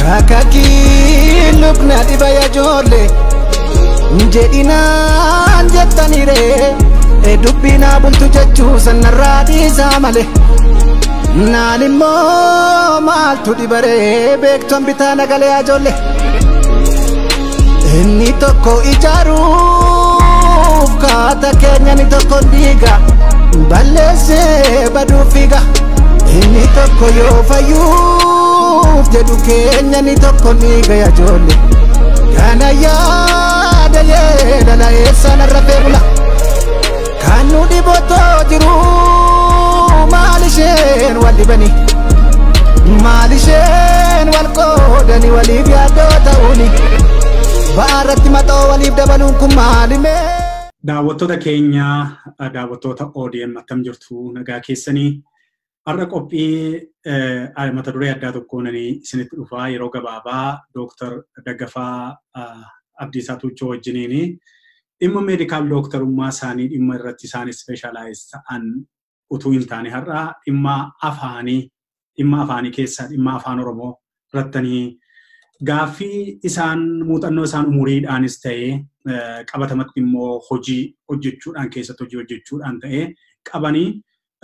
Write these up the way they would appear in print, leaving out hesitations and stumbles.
Kakakii lukna dhiba ijoollee jedhinaan jettaniire dubbinaa bultu jechuu sanarraa dhiisaa malee. Naan immoo maaltu dhibaree beektoon bitaa nagalee ijoollee. Inni tokko ijaaruuf kaata keenya inni tokko diiga balleessee baduu fiiga. Inni tokko yoo fayyuuf jedhu keenya inni tokko ni gaya ijoollee. Kana yaada yeedala eessaan arrafee bula. Kan nu dhibotoo jiru maal isheen wal dhibani? Maal isheen wal qoodani waliif yaaddoo ta'uuni? Ba'aa irratti maxoo waliif dabaluun kun maalime? Daawwattoota keenya, daawwattoota ODM akkam jirtu, nagaa keessanii? Har'a qophii mata duree addaa tokkoon isinitti dhufaa yeroo gabaabaa Dooktar Daggafaa Abdiisaa Tuuchoo wajjiniini dhimma medical dooktarummaa isaanii dhimma irratti isaan specialize ta'an utuu hin taane har'a dhimma afaanii keessaa dhimma Afaan Oromoo irrattanii gaaffii isaan muuxannoo isaan umuriidhaanis ta'ee qabatamatti immoo hojii hojjechuudhaan keessatti hojii hojjechuudhaan ta'ee qabanii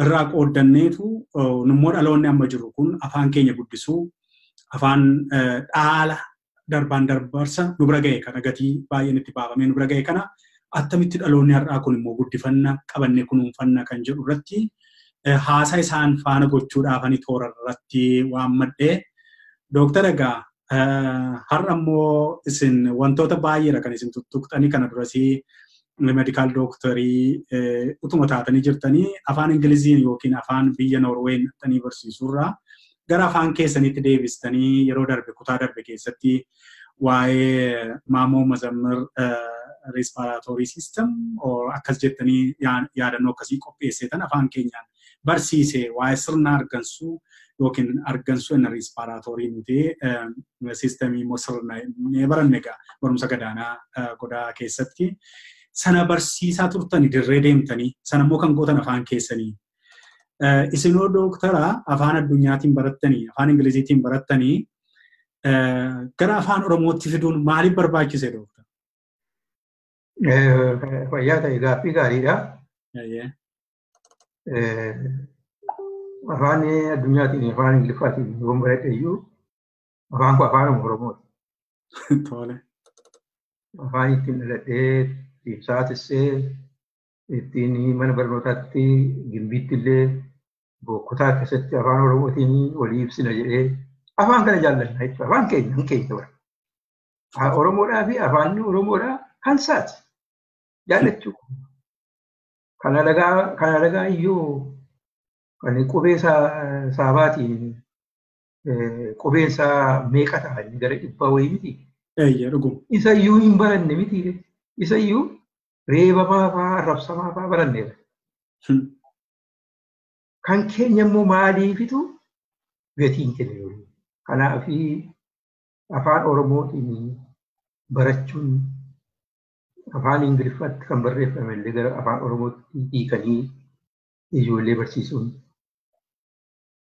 irraa qooddanneetu nummoo dhaloonni amma jiru kun afaan keenya guddisuu, afaan dhaala darbaan darbarsa nu bira ga'e kana, gatii baay'een itti baafamee nu bira ga'e kana attamitti dhaloonni har'aa kun immoo guddifanna, qabannee kunuunfanna kan jedhu irratti haasaa isaan faana gochuudhaaf ani toora irratti waammadhee. Dooktar, egaa har'a immoo isin wantoota baay'eedha kan isin tuttuqxanii. Kana durasii medical dooktarii utuma taatanii jirtanii afaan Ingiliziin yookiin afaan biyya Noorween dhattanii barsiisuurraa gara afaan keessanitti deebistanii yeroo darbe kutaa darbe keessatti waa'ee Maamoo Mazammir respiratory system akkas jettanii yaadannoo akkasii qopheesseetan afaan keenyaan barsiise, waa'ee sirna argansuu yookiin argansuu inni respiratory nuti systemii immoo sirna baranne egaa barumsa gadaanaa godaa keessatti. Sana barsiisaa turtanii dirree deemtanii, sana immoo kan gootan afaan keessanii. Isinoo dooktara afaan addunyaatiin barattanii, afaan Ingiliziitiin barattanii, gara afaan Oromootti fiduun maaliif barbaachise, dooktar? Fayyaa ta'e, gaaffii gaariidha. Afaan addunyaatiin, afaan Ingiliffaatiin yoon baradhe iyyuu afaan kun afaan Oromooti. Afaan ittiin dhaladhee, ittiin saatissee, ittiin mana barnootaatti gimbiitti illee bokkotaa keessatti afaan Oromootiin walii ibsina jedhee afaan kana jaallanna jechuudha. Afaan keenya kan keenya bara. Oromoodhaa fi afaanni Oromoodhaa kan isaati. Jaallachuu. Kan alagaa iyyuu kan qubee saabaatiin qubeen isaa meeqa ta'a, inni gara 100 wayii miti? Eeyya, dhuguma. Isa iyyuu hin baranne miti. Isa iyyuu reebamaa fa'aa arrabsamaa fa'aa baranneera. Kan keenya immoo maaliifitu gatii hin kenninu? Kanaaf afaan Oromootiin barachuun, afaan Ingiliffaatti kan barreeffame illee gara afaan Oromootti hiikanii ijoollee barsiisuun.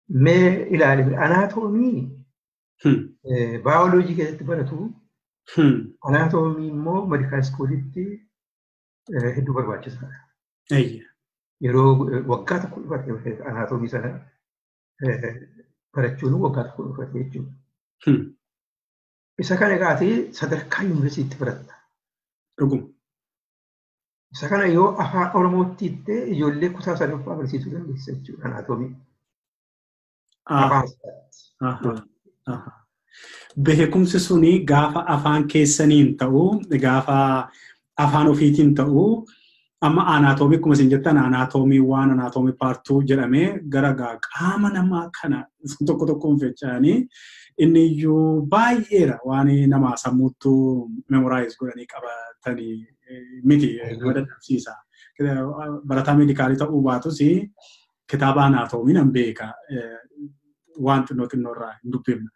Mee ilaali, anaatoomii baayoloojii keessatti baratu, anaatoomii immoo medical schoolitti hedduu barbaachisaadha. Yeroo waggaa tokko dhufate anaatoomii sana barachuun waggaa tokko dhufate jechuudha. Isa kana egaatee sadarkaa yuunivarsiitii baratta. Isa kana yoo afaan Oromootti hiiktee ijoollee kutaa sadaffaa barsiisuu dandeessa jechuudha anaatoomii. Afaan isaatti. Beekumsi suni gaafa afaan keessaniin ta'u, gaafa afaan ofiitiin ta'u, amma anaatoomii akkuma isin jettan anaatoomii 1, anaatoomii part 2 jedhamee gara qaama namaa kana tokko tokkoon fecha'anii inni iyyuu baay'eedha, waan nama sammuuttuu memorize godhanii qabatanii miti, nama dadhabsiisa. Barataa meedikaalii ta'uu baatus kitaaba anaatoomii nan beeka, waan xinnoo xinnoo irraa hin dubbifna.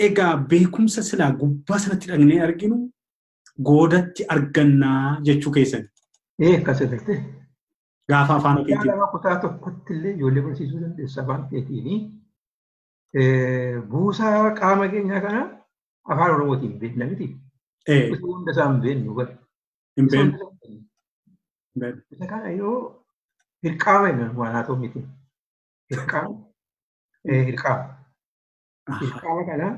Egaa beekumsa silaa gubbaa sanatti dhaqnee arginu goodatti argannaa jechuu keessani. Ee, akkas agartee. Gaafa afaan ofiitiin. Kutaa 2 tokkotti illee ijoollee barsiisuu dandeessa afaan keetiini. Buusaa qaama keenyaa kana afaan Oromootiin beekna miti. Hunda isaa hin beeknu bara. Hin beeknu. Isa kana yoo hirqaama jenna waan haa ta'u miti. Hirqaama. Hirqaama. Hirqaama kana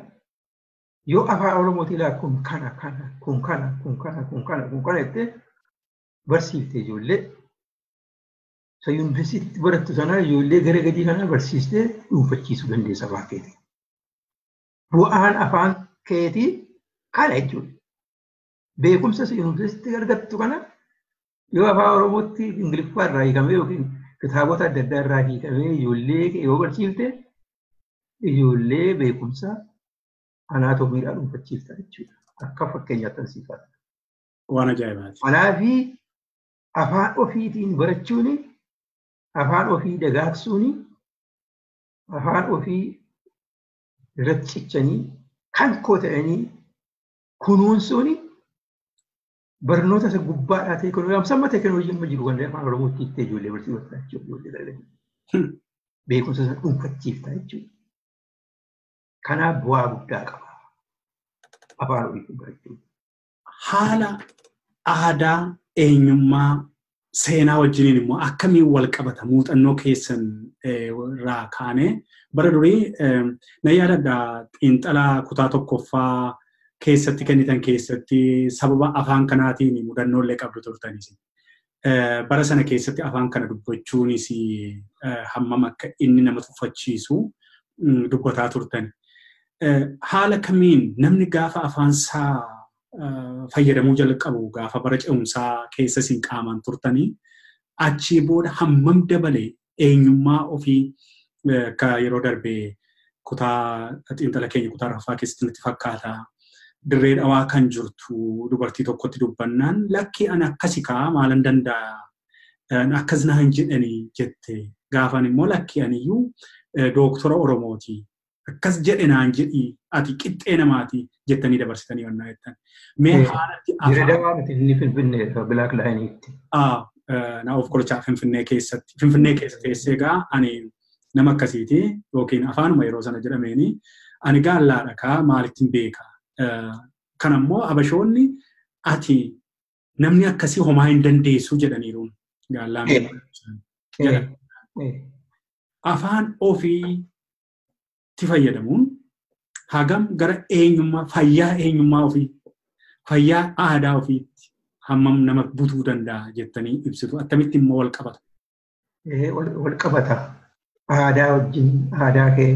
yoo afaan Oromootiin ilaa kun kana kana kun kana kun kana kun kana kun kana jettee barsiifte ijoollee. Isa yuunivarsiitiitti barattu sana ijoollee gara gadii kana barsiistee dhuunfachiisuu dandeessa afaan keetii. Bu'aan afaan keetii kana jechuudha. Beekumsa yuunivarsiitiitti argattu kana yoo afaan Oromootti Ingiliffaa irraa hiikamee yookiin kitaabota adda addaa irraa hiikamee ijoollee yoo barsiifte ijoollee beekumsa anaatoomiidhaan dhuunfachiifta jechuudha. Akka fakkeenyaatti ansiifata. Waan ajaa'ibaati. Kanaafi afaan ofiitiin barachuun, afaan ofii dagaagsuun, afaan ofii irratti cichanii kan koo ta'anii kunuunsuun barnoota isa gubbaadhaa teekinooloojii amma teekinooloojii amma jiru kan afaan Oromootti itti ijoollee barsiifata jechuudha. Ijoollee dargaggeessa. Beekumsa sana dhuunfachiifta jechuudha. Kanaaf bu'aa guddaa qaba. Afaan ofiitiin barachuun. Haala aadaa eenyummaa seenaa wajjiniin immoo akkamiin wal qabata muuxannoo keessan irraa kaanee bara durii na yaadadha xiinxalaa kutaa tokkoffaa keessatti kennitan keessatti sababa afaan kanaatiin mudannoolee qabdu turtanis. Bara sana keessatti afaan kana dubbachuunis hammam akka inni nama tuffachiisu dubbataa turtan. Haala kamiin namni gaafa afaan isaa fayyadamuu jalqabu gaafa bara ce'umsaa keessa isin qaamaan turtanii achii booda hammam dabalee eenyummaa ofii akka yeroo darbee kutaa xiinxala keenya kutaa arfaffaa keessatti natti fakkaata. Dirree dhawaa kan jirtu dubartii tokkotti dubbannaan lakki ani akkasi kaa maalan danda'a akkas naan jedhanii jette gaafan immoo lakki aniyyuu dooktora Oromooti akkas jedhe naan jedhi ati qixxee namaati jettanii dabarsitanii wannaa jettan. Mee haalatti afaan. Dirree dhawaa miti inni Finfinnee Bilaak Laayiniitti. Na of qorichaa Finfinnee keessatti. Finfinnee keessa teessee egaa ani nama akkasiiti yookiin afaanuma yeroo sana jedhameeni ani gaallaadha kaa maalittiin beeka. Kan ammoo habashoonni ati namni akkasii homaa hin dandeessu jedhaniiru gaallaan jedhan. Afaan ofiitti fayyadamuun hagam gara eenyummaa fayyaa eenyummaa ofii fayyaa aadaa ofiitti hammam nama butuu danda'a jettanii ibsitu attamitti immoo wal qabata. Wal qabata. Aadaa wajjin aadaa kee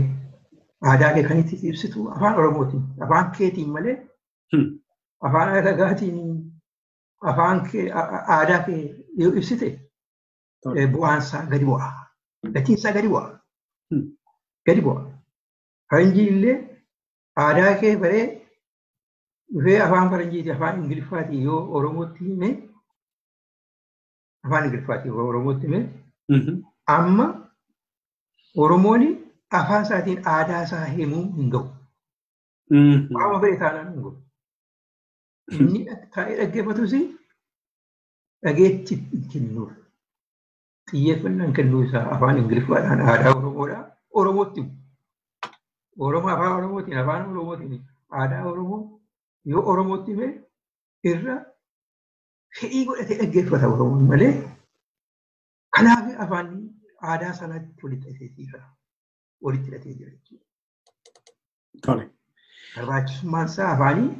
kan itti ibsitu afaan Oromootiin afaan keetiin malee afaan alagaatiin afaan kee aadaa kee yoo ibsite bu'aan isaa gadi bu'a. Gatiin isaa gadi bu'a. Gadi bu'a. Faranjiin illee aadaa kee baree dhufee afaan faranjiitii afaan Ingiliffaatiin yoo Oromootti hime afaan Ingiliffaatiin yoo Oromootti hime amma Oromoon afaan isaatiin aadaa isaa himuu hin gahu. Qaama fedhe taanaan hin gahu. Inni taa'ee dhaggeeffatus dhageetti hin kennuuf. Xiyyeeffannaan kennuu isaa afaan Ingiliffaadhaan aadaa Oromoodhaa Oromootti himu. Oromoo afaan Oromootiin afaan Oromootiin aadaa Oromoo yoo Oromootti hime irra fedhii godhatee dhaggeeffata Oromoon malee. Kanaaf afaan aadaa sanatti walitti hidhatee jira. Walitti hidhatee jira jechuudha. Tole. Barbaachisummaan isaa afaanii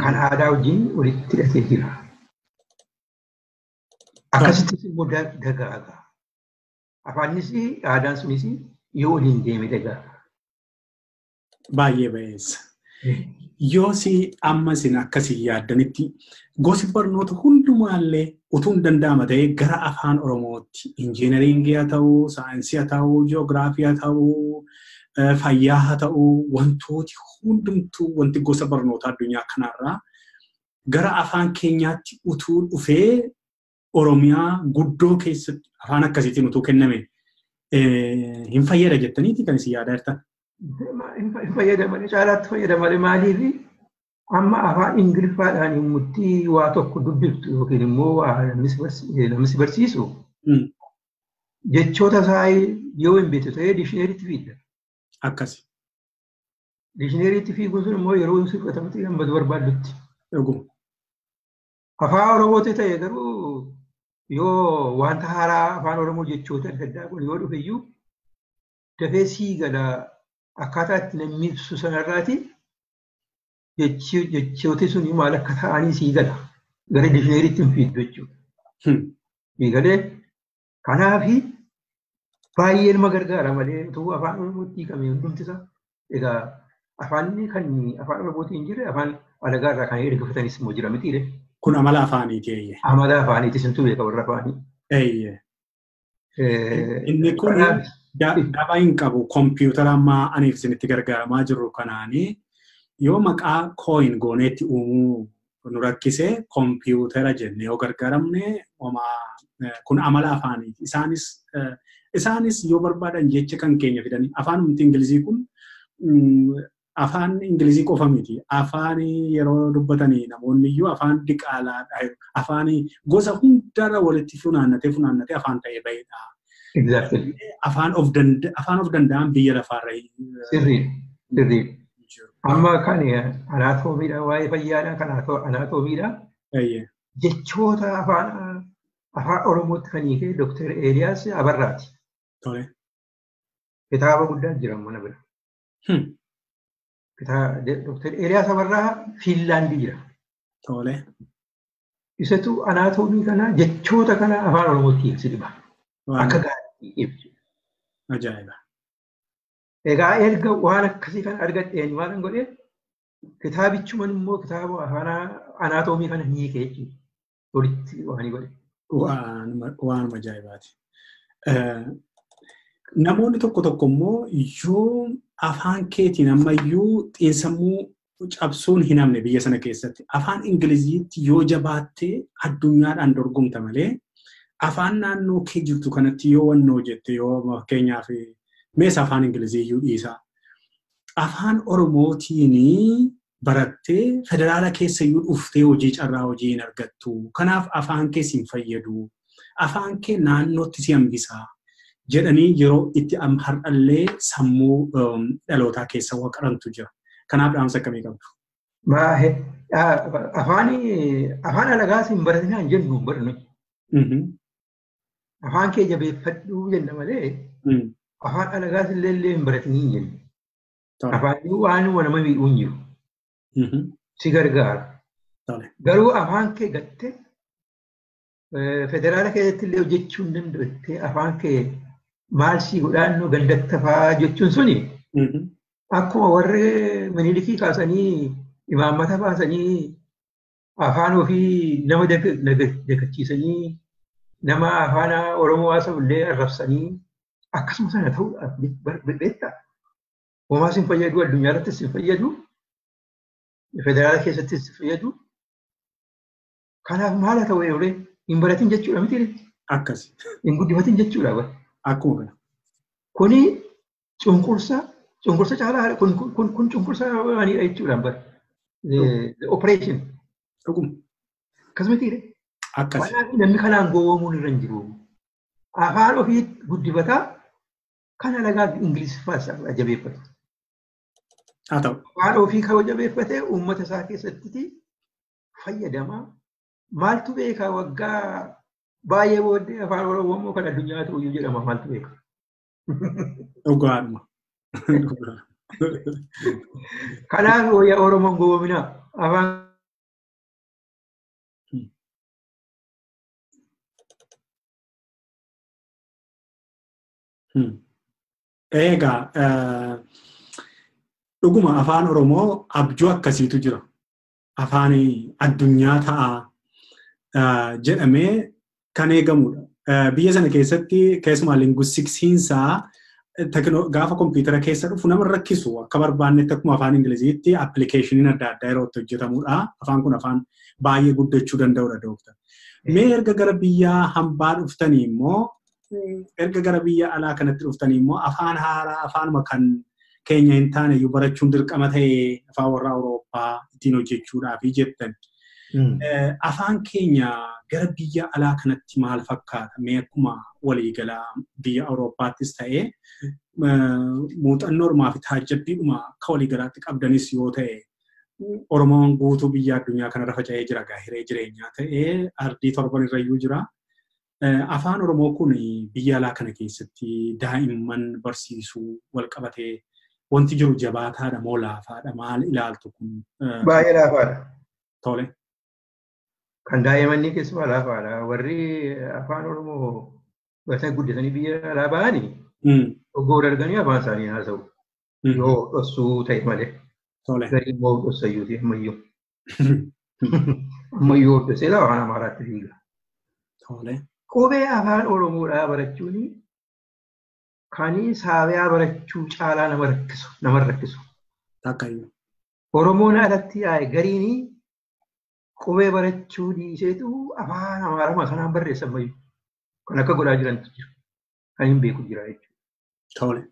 kan aadaa wajjin walitti hidhatee jira. Akkasittis immoo dagaaga. Afaanis aadaan sunis yoo waliin deeme dagaaga. Baay'ee bayeessa. Yoo si amma isin akkasii yaaddanitti gosi barnoota hundumaallee utuu hin danda'ama ta'ee gara afaan Oromootti injiinaringii haa ta'uu, saayinsii haa ta'uu, ji'oogiraafii haa ta'uu, fayyaa haa ta'uu, wantooti hundumtuu wanti gosa barnoota addunyaa kanarraa gara afaan keenyaatti utuu dhufee Oromiyaa guddoo keessatti afaan akkasiitiin utuu kenname hin fayyada jettaniiti kan isin yaadaa jirtan. Hin fayyada malee caalaatti fayyada malee maaliif amma afaan Ingiliffaadhaan yommuu waa tokko dubbiftu yookiin immoo waa namni si barsiisu jechoota isaa yoo hin beektu ta'ee dikshineeriitti fidda. Akkasi. Dikshineeriitti fiiguun sun immoo yeroo si fudhatamti hambatu barbaaddutti. Afaan Oromooti ta'e garuu yoo wanta haaraa afaan Oromoo jechoota adda addaa kun yoo dhufe iyyuu dafee sii gala akkaataa itti namni ibsu sanarraati jechooti sun maal akka ta'anii sii gala gara dikshineeriitti hin fiiddu jechuudha. Sii galee kanaafi baay'ee nama gargaara malee utuu afaan Oromootti hiikamee hundumti isaa egaa afaanni kan afaan Oromootiin hin jirre afaan alagaa irraa kan ergifatanis immoo jira mitiire. Kun amala afaaniiti eeyyee. Amala afaaniiti sintu beeka warra afaanii. Eeyyee. Inni kun daba hin qabu kompiitara ammaa aniif isinitti gargaaramaa jirru kanaanii yoo maqaa kooyin gooneetti uumuu nu rakkise kompiitara jennee yoo gargaaramne homaa kun amala afaaniiti. Isaanis yoo barbaadan jecha kan keenya fidanii afaanumti Ingilizii kun afaan Ingilizii qofa miti. Afaan yeroo dubbatanii namoonni iyyuu afaan diqaalaadha. Afaan gosa hundarra walitti funaannatee afaan ta'ee bahedha. Exactly. Afaan of danda'an biyya lafaarra. Sirrii. Sirrii. Amma kan anaatoomiidha waa'ee fayyaadha kan anaatoomiidha. Jechoota afaan Oromootti kan hiike Dr. Eeliyaas Abarraati. Tole. Kitaaba guddaa jira mana bira. Dr. Eeliyaas Abarraa Fiinlaandii jira. Tole. Isatu anaatoomii kana jechoota kana afaan Oromootti hiiksi dhiba. Akka gaarii ibsu. Ajaa'iba. Egaa erga waan akkasii kana argadheen waan godhee kitaabichuman immoo kitaaba afaan anaatoomii kana hiike jechuudha. Walitti waan godhe. Waanuma ajaa'ibaati. Namoonni tokko tokko immoo yoo afaan keetiin ammayyuu xiinsammuu cabsuun hin hamne biyya sana keessatti afaan Ingiliziitti yoo jabaattee addunyaadhaan dorgomta malee afaan naannoo kee jirtu kanatti yoo wannoo jette yoo fakkeenyaaf mees afaan Ingilizii iyyuu dhiisaa. Afaan Oromootiin barattee federaala keessa iyyuu dhuftee hojii carraa hojii hin argattu. Kanaaf afaan kee si hin fayyadu. Afaan kee naannootti si hambisaa. Jedhanii yeroo itti har'allee sammuu dhalootaa keessa waqarantu jira. Kanaaf dhaamsa akkamii qabdu? Afaan alagaas hin baratinaa hin jennu hin barannu. Afaan kee jabeeffadhuu jenna malee afaan alagaas illee hin baratinii hin jennu. Afaan waan nama miidhuu hin jiru. Si gargaara. Garuu afaan kee gattee federaala keessatti illee hojjechuu hin danda'attee afaan kee maal sii godhaannoo gandatta fa'aa jechuun suni akkuma warri minilikii kaasanii imaammata baasanii afaan ofii nama dagachiisanii nama afaan Oromoo haasa'u illee arrabsanii akkasuma sana ta'uudhaaf beektaa. Homaas hin fayyadu addunyaa irrattis hin fayyadu federaala keessattis hin fayyadu. Kanaaf maal haa ta'u yeroo hin baratin jechuudha miti. Akkasi. Hin guddifatin jechuudha. Akkuma kana. Kuni cunqursa caalaa kun cunqursa waanidha jechuudha bara. The operation. Dhuguma. Akkasumatti. Akkasi. Kanaaf namni kanaan gowwoomuun irra hin jiru. Afaan ofii guddifataa kan alagaa Ingiliziffaas jabeeffatu. Haa ta'u. Afaan ofii kan jabeeffatee uummata isaa keessatti fayyadamaa. Maaltu beeka waggaa baay'ee booddee afaan Oromoo immoo kan addunyaa ta'u iyyuu jedhama maaltu beeka. Dhugaadhuma. Kanaaf wayyaa Oromoon gowwoominaa afaan Egaa dhuguma afaan Oromoo abjuu akkasiitu jira. Afaan addunyaa ta'a jedhamee kan eegamudha. Biyya sana keessatti keessumaa linguistiksiinsaa gaafa kompiitara keessa dhufu nama rakkisu akka barbaannetti akkuma afaan Ingiliziitti appilikeeshiniin adda addaa yeroo itti hojjetamudha. Afaan kun afaan baay'ee guddachuu danda'udha dooktar. Mee erga gara biyya hambaa dhuftanii immoo erga gara biyya alaa kanatti dhuftanii immoo afaan haaraa afaanuma kan keenya hin taane iyyuu barachuun dirqama ta'ee afaan warra Awurooppaa ittiin hojjechuudhaaf jettan. Afaan keenya gara biyya alaa kanatti maal fakkaata? Mee akkuma waliigalaa biyya Awurooppaattis ta'ee Muuxannoo ormaa fi taajjabbiidhuma akka walii galaatti qabdanis yoo ta'e Oromoon guutuu biyya addunyaa kanarra faca'ee jira gaahiree jireenyaa ta'ee ardii torban irrayyuu jira. Afaan Oromoo kun biyya alaa kana keessatti daa'imman barsiisuu wal qabatee wanti jiru jabaataadha moo laafaadha maal ilaaltu kun? Baay'ee laafaadha. Tole. Kan daa'immanii keessumaa laafaadha. Warri afaan Oromoo baratanii guddatanii biyya alaa ba'anii oggoo darganii afaan isaanii haasa'u. Yoo dhossuu ta'e malee. Garii immoo dhossayyuuti ammayyuu. Ammayyuu dhossee afaan Amaaraatti fiiga. Qubee afaan Oromoodhaa barachuun kan Saabiyaa barachuu caalaa nama rakkisu. Oromoon alatti yaa'e gariin qubee barachuu dhiiseetu afaan Amaaraa sanaan barreessan mayyuu. Kan akka godhaa jirantu jira. Kan hin beeku jira jechuudha.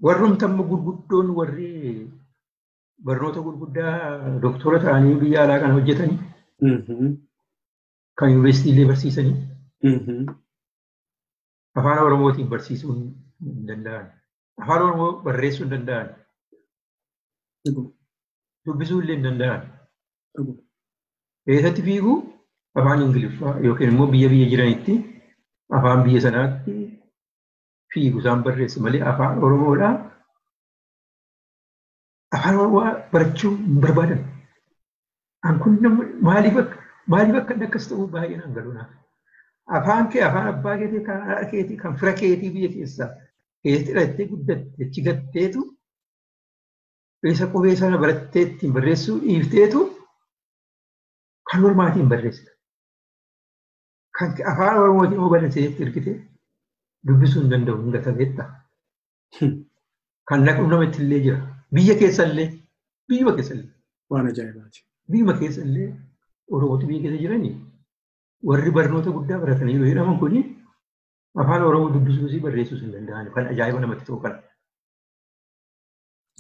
Warrumti amma gurguddoon warri barnoota gurguddaa doktora ta'anii biyya alaa kan hojjetanii kan yuunivarsiitii illee barsiisanii afaan Oromootiin barsiisuu hin danda'an. Afaan Oromoo barreessuu hin danda'an. Dubbisuu illee hin danda'an. Eessatti fiiguu afaan Ingiliffaa yookiin immoo biyya biyya jiranitti afaan biyya sanaatti fiigu isaan barreessu malee afaan Oromoodhaa afaan Oromoo barachuu hin barbaadan. An kun maaliif akka akkas ta'u baay'ee naan galu naaf. Afaan kee afaan abbaa keetii kan haadha keetii kan fira keetii biyya keessaa keessatti dhalattee guddatte achi gatteetu isa qubee sana barattee ittiin barreessuu dhiifteetu kan ormaatiin barreessita. Kan afaan Oromootiin immoo barreessitee ergite dubbisuu hin danda'u hin gatameetta. Kan naqu namatti illee jira. Biyya keessallee biyyuma keessallee. Waan ajaa'ibaati. Biyyuma keessallee Oromooti biyya keessa jiranii warri barnoota guddaa baratanii yoo jedhaman kuni afaan Oromoo dubbisuus barreessuus hin danda'an kan ajaa'iba namatti ta'u kana.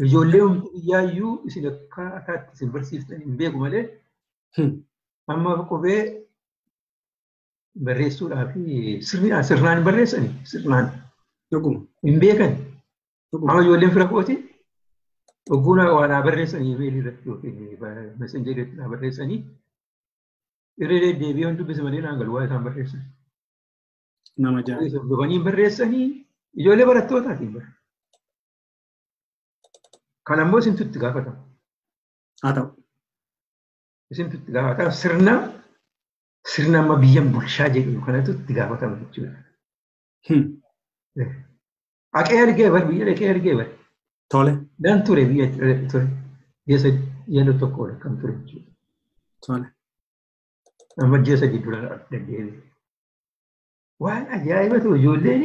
Ijoollee hundi biyyaayyuu isin akka akaatti isin barsiiftan hin beeku malee amma qubee barreessuudhaa fi sirnaan hin barreessani sirnaan. Hin beekan. Amma ijoolleen fira kooti ogguun waa naa barreessanii imeelii irratti yookiin messenjerii irratti naa barreessanii irra deddeebi'ee waan dubbise malee naan galu waa isaan barreessan. Nama jaalladha. Dhufanii barreessanii ijoollee barattootaati bara. Kan ammoo isintu itti gaafatama. Haa ta'u. Isintu itti gaafatama sirna amma biyyan bulchaa jedhu kanatu itti gaafatama jechuudha. Haqee argee bar biyya dhaqee argee bar. Tole. Dan ture biyya ture. Ji'a tokko ol kan ture jechuudha. Tole. Amma ji'a sadii dura deddeebi'e. Waan ajaa'iba ta'u ijoolleen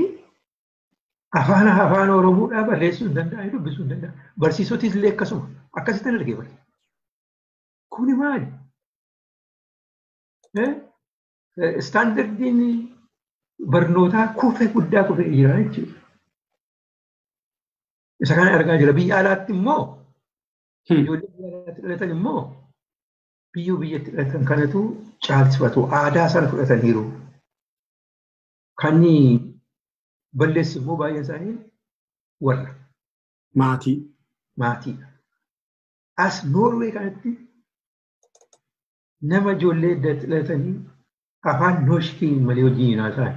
afaan Oromoodhaa barreessuu hin danda'an dubbisuu hin danda'an. Barsiisotis illee akkasuma akkasittan argee bar. Kuni maali? Istaandardiin barnootaa kufee guddaa kufee jira jechuudha. Isa kana argaa jira. Biyya alaatti immoo ijoollee biyya alaatti dhalatan immoo biyyoo biyyatti dhalatan kanatu caalchifatu. Aadaa sana fudhataniiru. Kan balleessu immoo baay'een isaanii warra. Maatii. Maatiidha. As Noorwee kanatti nama ijoollee dhalatanii afaan Nooshkii malee hojii hin haasa'an.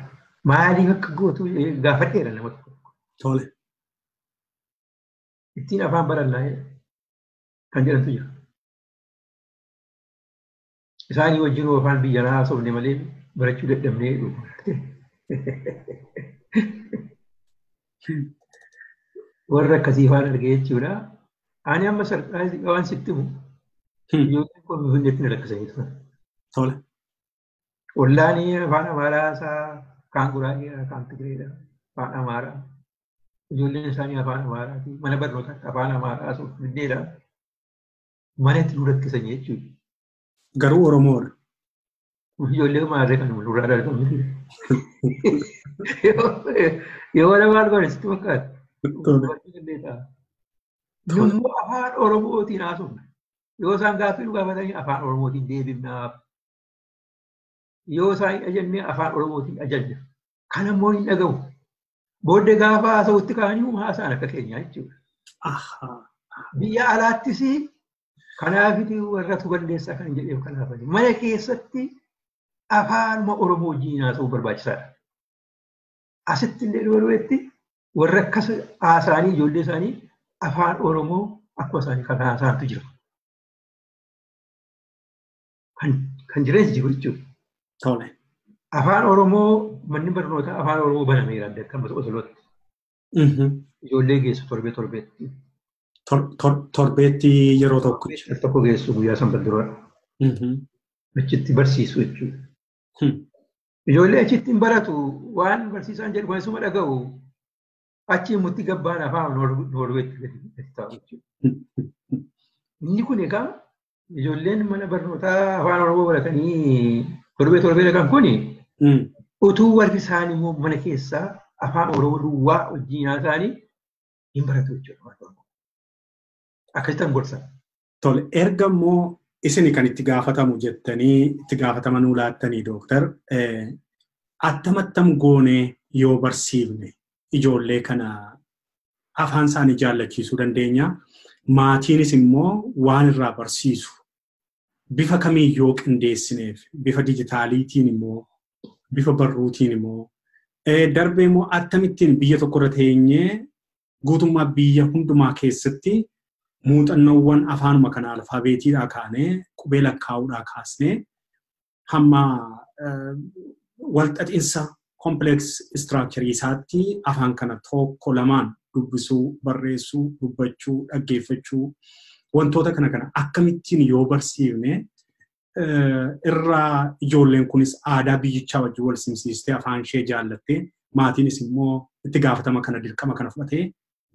Maaliif akka gootu gaafadheera nama tokko. Tole. Ittiin afaan barannaa kan jedhantu jira. Isaanii wajjin afaan biyya kanaa haasofne malee barachuu dadhabnee dhufu. Warra akkasii afaan argee jechuudha. Ani amma sarpiraayizii waan sitti himu ijoolleen kun Finfinneetti na rakkisanii turan. Tole. Ollaan afaan Amaaraa isaa kaan Guraageedha, kaan Tigireedha, afaan Amaaraa. Ijoolleen isaanii afaan Amaaraati. Mana barnootaatti afaan Amaaraa haasa'u Finfinneedha. Mana itti nu rakkisan jechuudha. Garuu Oromoodha. Ijoollee maarree kan nurraa dhalatan miti. Yoo nama argan sitti fakkaata. Yommuu afaan Oromootiin haasofna. Yoo isaan gaaffii nu gaafatanii afaan Oromootiin deebifnaaf. Yoo isaan hin ajajne afaan Oromootiin ajajna. Kan ammoo hin dhagahu. Booddee gaafa haasa'utti ka'anii haasa'an akka keenyaa jechuudha. Biyya alaattis kanaafiti warratu balleessaa kan jedheef kanaafani. Mana keessatti afaanuma Oromoo wajjin haasa'uu barbaachisaadha. Asitti illee Noorweetti warra akkas haasa'anii ijoollee isaanii afaan Oromoo akkuma isaanii kan haasa'antu jira. Kan jireenya jiru jechuudha. Tole. Afaan Oromoo manni barnootaa afaan Oromoo banameera adda akka Oslootti. Ijoollee geessu torbee torbeetti. Torbeetti yeroo tokko. Tokko geessu guyyaa sanbata duraa. Achitti barsiisu jechuudha. Ijoollee achitti hin baratu waan barsiisaan jedhu kan isuma dhaga'u achi immoo gabbaan afaan Noorweetti gadi taa'u jechuudha. Inni kun egaa ijoolleen mana barnootaa afaan Oromoo baratanii torbee torbee dhaqan kuni utuu warri isaanii immoo mana keessaa afaan Oromoo duwwaa wajjin haasa'anii hin baratu jechuudha. Akkasittan gorsa. Tole erga immoo isin kan itti gaafatamu jettanii itti gaafatama nuu laattanii dooktar attam attam goonee yoo barsiifne ijoollee kana afaan isaanii jaallachiisuu dandeenya. Maatiinis immoo waan irraa barsiisu bifa kamiin yoo qindeessineef bifa dijitaaliitiin immoo bifa barruutiin immoo darbee immoo akkamittiin biyya tokko irra teenyee guutummaa biyya hundumaa keessatti muuxannoowwan afaanuma kana alfaabeetiidhaa kaanee qubee lakkaa'uudhaa kaasnee hamma walxaxiinsa kompileeks istiraakcharii isaatti afaan kana tokko lamaan dubbisuu, barreessuu, dubbachuu, dhaggeeffachuu wantoota kana kana akkamittiin yoo barsiifne irraa ijoolleen kunis aadaa biyyichaa wajjin wal simsiistee afaan ishee jaallattee maatiinis immoo itti gaafatama kana dirqama kana fudhatee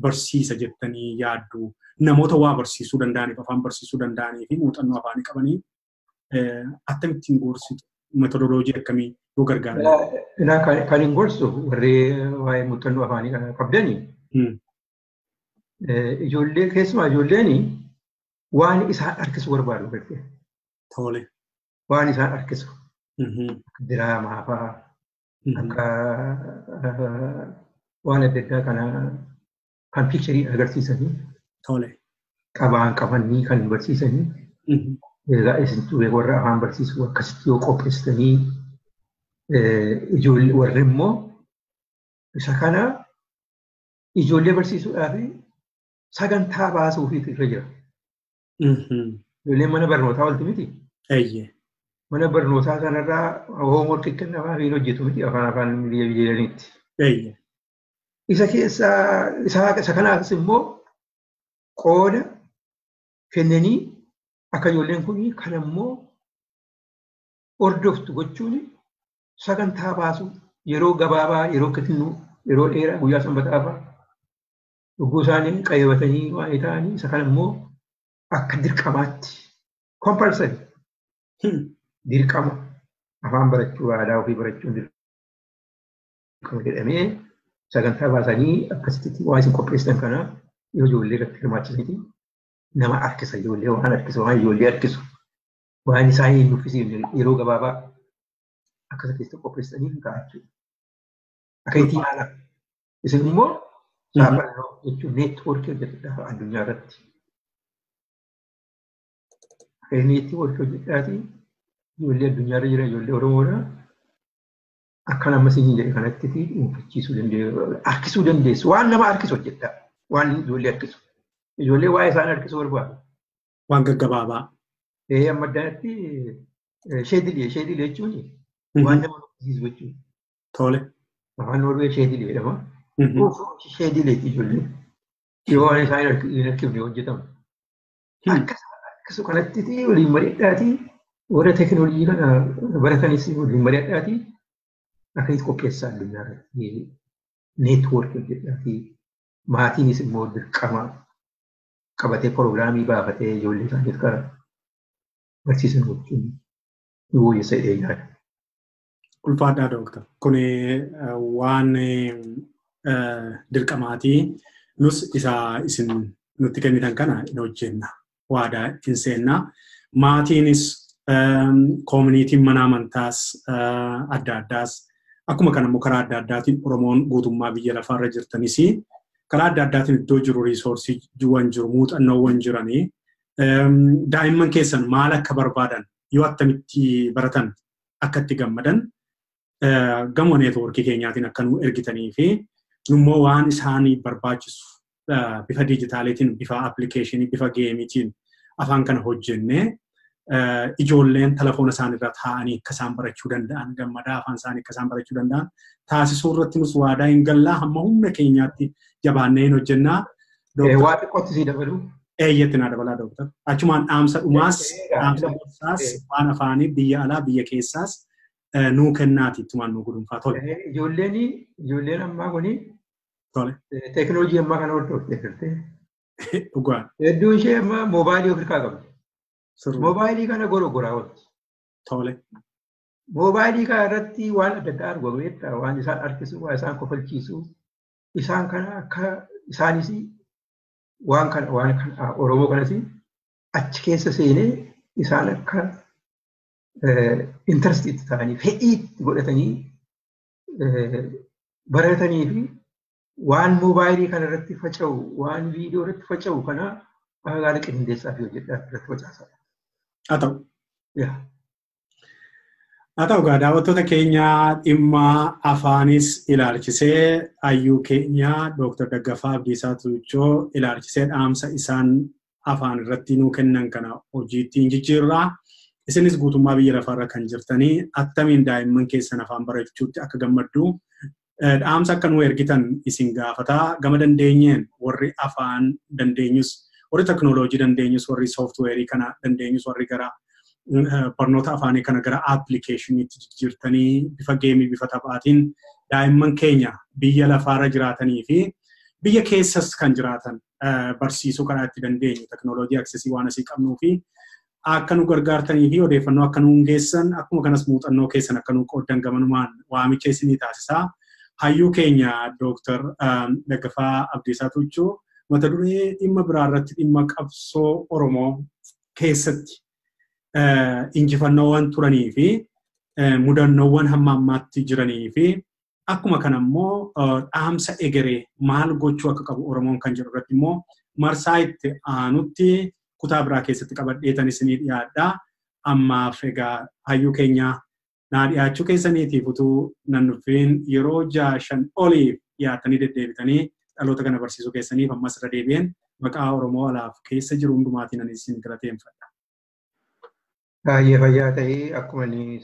barsiisa jettanii yaaddu. Namoota waa barsiisuu danda'aniif afaan barsiisuu danda'anii fi muuxannoo afaanii qabanii akkamittiin gorsitu metodoloojii akkamii yoo gargaara? Kan hin gorsu warri waa'ee muuxannoo afaanii kana qabdanii ijoollee keessumaa ijoolleen waan isaan harkisu barbaadu gartee. Tole. Waan isaan harkisu. Diraamaa fa'aa akka waan adda addaa kana kan piikcharii agarsiisanii. Tole. Qabaan qabanii kan barsiisanii. Egaa isin ture warra afaan barsiisu akkasitti yoo qopheessitanii ijoollee warri immoo isa kana ijoollee barsiisuudhaaf sagantaa baasuufiitu irra jira. Ijoolleen mana barnootaa olti miti. Mana barnootaa kanarraa hoomworkii kennamaa fi hojjetu miti afaan afaan biyya biyyaniitti. Isa keessaa isa kanaafis immoo qooda kennanii akka ijoolleen kun kan immoo hordoftu gochuun sagantaa baasuu yeroo gabaabaa yeroo kennu yeroo dheeraa guyyaa sanbataa fa'aa lubbuu isaanii qayyabatanii waan ta'anii isa kana immoo akka dirqamaatti compulsory dirqama afaan barachuu aadaa ofii barachuun dirqama jedhamee sagantaa baasanii akkasitti waan isin qopheessitan kana yoo ijoollee irratti hirmaachisaniiti nama harkisa ijoollee waan harkisu waan ijoollee harkisu waan isaanii hin nuffisiifne yeroo gabaabaa akkasa keessatti qopheessanii hin ta'a jechuudha. Akka itti yaala. Isin immoo saafannoo jechuun neetwoorkii hojjetudha addunyaa irratti. Akka neetwoorkii hojjedhaati ijoollee addunyaa irra jiran ijoollee Oromoodha. Akka nama isin jedhe kanatti dhuunfachiisuu dandeessu, harkisuu dandeessu, waan nama harkisu hojjedha. Waan ijoollee harkisu. Ijoollee waa'ee isaan harkisuu barbaadu. Waan gaggabaabaa. Amma addaatti sheedilee sheedilee jechuun waan nama nuffisiisu jechuudha. Tole. Afaan Noorwee sheedilee jedhama. Sheedileeti ijoollee. Yoo waan isaan hin harkifne hojjetamu. Akkasu kanatti waliin mari'adhaatii warra teekinooloojii kana baratanis waliin mari'adhaatii akkasitti qopheessaa addunyaa irratti neetwoorkii hojjedhaatii maatiinis immoo dirqama qabatee piroogiraamii baafatee ijoollee isaaniif kan barsiisan gochuun ni fooyyessa jedhee yaada. Ulfaadhaa dooktar. Kun waan dirqamaatii nus isa isin nutti kennitan kana hin hojjenna. Waadaa hin seennaa. Maatiinis koominiitiin mana amantaas adda addaas Akkuma kana immoo karaa adda addaatiin Oromoon guutummaa biyya lafaarra jirtanis karaa adda addaatiin iddoo jiru riisoorsiiwwan jiru muuxannoowwan jiranii daa'imman keessan maal akka barbaadan yoo attamitti baratan akka itti gammadan gama neetwoorkii keenyaatiin akka nu ergitanii fi immoo waan isaanii barbaachisu bifa diijitaaliitiin bifa appilikeeshinii bifa geemiitiin afaan kana hojjennee ijoolleen telefoona isaaniirra taa'anii akka isaan barachuu danda'an gammadaa afaan isaanii akka isaan barachuu danda'an taasisuu irratti nus waadaa hin gallaa hamma humna keenyaatti jabaannee hin hojjennaa. Waa xiqqootti sii dabalu. Eeyyatti naa dabalaa dooktar. Achumaan dhaamsa dhumaas dhaamsa gorsaas waan afaanii biyya alaa biyya keessaas nuu kennaati ittumaan nuu gudunfaa tole. Ijoolleen ammaa kuni Tole. Teekinooloojii ammaa kana hordoftee jirti. Dhugaan. Hedduun ishee amma moobaayilii of harkaa qabdi. Moobaayilii kana gorogoraa oolti. Tole. Moobaayilii kana irratti waan adda addaa argu beektaa waan isaan harkisu waan isaan kofalchiisu isaan kana akka isaanis waan kana Oromoo kanas achi keessa seenee isaan akka intaresti itti ta'anii fedhii itti godhatanii baratanii fi waan moobaayilii kana irratti faca'u waan viidiyoo irratti faca'u kana akka gaarii qindeessaa fi hojjedhaa irratti facaasaa. Haa ta'u. Haa ta'u egaa daawwattoota keenya dhimma afaanis ilaalchisee hayyuu keenya Dooktar Daggafaa Abdiisaa Tuuchoo ilaalchisee dhaamsa isaan afaan irratti nuu kennan kana hojiitti hin jijjiirraa. Isinis guutummaa biyya lafaarra kan jirtanii attamiin daa'imman keessan afaan barachuutti akka gammaddu dhaamsa akka nuu ergitan isin gaafataa gama dandeenyeen warri afaan dandeenyus warri teknooloojii dandeenyus warri sooftuweerii kana dandeenyus warri gara barnoota afaanii kana gara appilikeeshiniitti jijjiirtanii bifa geemii bifa taphaatiin daa'imman keenya biyya lafaarra jiraatanii fi biyya keessas kan jiraatan barsiisuu karaa itti dandeenyu teknooloojii aksesii waan asii qabnuu fi akka nu gargaartanii fi odeeffannoo akka nu geessan akkuma kanas muuxannoo keessan akka nu qooddan gamanumaan waamicha isinii taasisaa. Hayyuu keenya Dooktar Daggafaa Abdiisaa Tuuchoo mata duree dhimma biraa irratti dhimma qabsoo Oromoo keessatti injifannoowwan turanii fi mudannoowwan hamma ammaatti jiranii fi akkuma kana immoo dhaamsa egeree maal gochuu akka qabu Oromoon kan jedhu irratti immoo marsaa itti aanutti kutaa biraa keessatti qabadheetan isinii dhiyaadha. Ammaaf egaa hayyuu keenya naa dhiyaachuu keessaniitiif utuu nan dhufin yeroo 6-5 oliif dhiyaatanii deddeebitanii dhaloota kana barsiisuu keessaniif ammas irra deebi'een maqaa Oromoo alaaf keessa jiru hundumaatiin ani isin galateeffadha. Baay'ee fayyaa ta'ee akkuma inni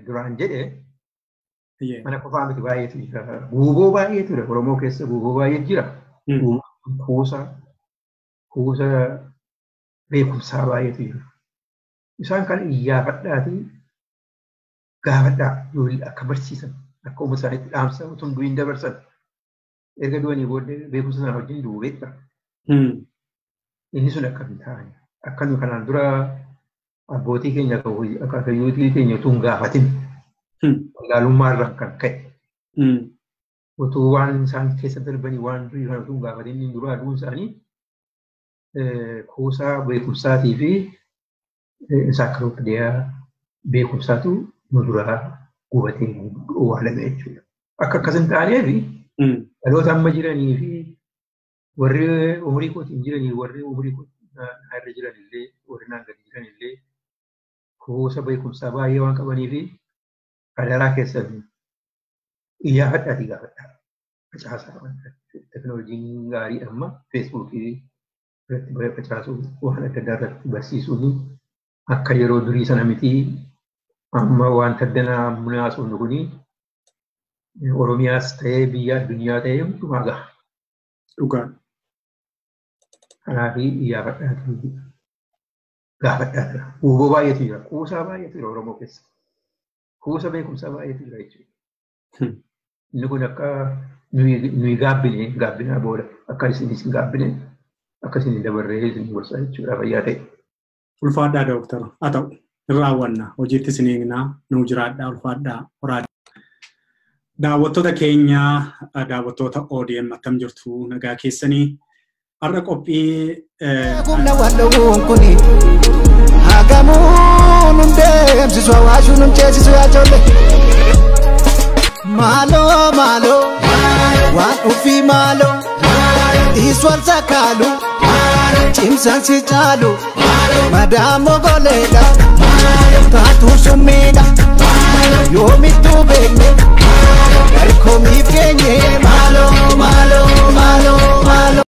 duraan jedhe mana qofaa miti baay'eetu jira. Guuboo baay'eetu jira. Oromoo keessa guuboo baay'eetu jira. Kuusa beekumsaa baay'eetu jira. Isaan kana iyyaafadhaatii gaafadhaa ijoollee akka barsiisan akka uummata isaaniitti dhaamsa utuu hin du'in dabarsan erga du'anii booddee beekumsa sana wajjin du'u beekta. Inni sun akka hin taane akka nu kanaan dura abbootii keenya akaakayyootii keenya utuu hin gaafatin wallaalummaa irraan kan ka'e utuu waan isaan keessa darbanii waan durii kana utuu hin gaafatin inni duraa du'uun isaanii kuusaa beekumsaatii fi insaakilopiidiyaa beekumsaatu nu duraa gubatee owwaalame jechuudha. Akka akkas hin taaneef dhaloota amma jiranii fi warri umurii kootiin jiranii warri umurii irra jiran illee warri naan gadi jiran illee kuusa beekumsaa baay'ee waan qabanii fi adaraa keessan iyyaafadhaatii gaafadhaa. Facaasaa teknooloojiin gaarii amma feesbuukii irratti facaasuu waan adda addaa irratti barsiisuun akka yeroo durii sana miti amma wanta addanaa munaasuun kuni Oromiyaas ta'ee biyya addunyaa ta'ee hundumaa gaha. Dhugaan. Kanaaf iyyaafadhaatii gaafadhaa jira. Guuboo baay'eetu jira. Kuusaa baay'eetu jira Oromoo keessa. Kuusa beekumsaa baay'eetu jira jechuudha. Inni kun akka nuyi gaabbine gaabbinaa booda akka isinis hin gaabbine akka isin dabarree isin gorsaa jechuudha fayyaa ta'e. Ulfaadhaa dooktar. Haa ta'u hin raawwanna. Hojiitti isin eegnaa. Nuu jiraadhaa ulfaadhaa horaa. Daawwattoota keenya daawwattoota ODM akkam jirtu nagaa keessanii har'a qophii Humna waan dhowwuun kuni hagamuun nun deemsisu hawaasuun nun ceesisu yaa ijoollee. Maaloo maaloo waan ofii maaloo dhiiswal sakaalu cimsaan si caalu madaamoo goleedha taatu summiidha yoomittuu beekne.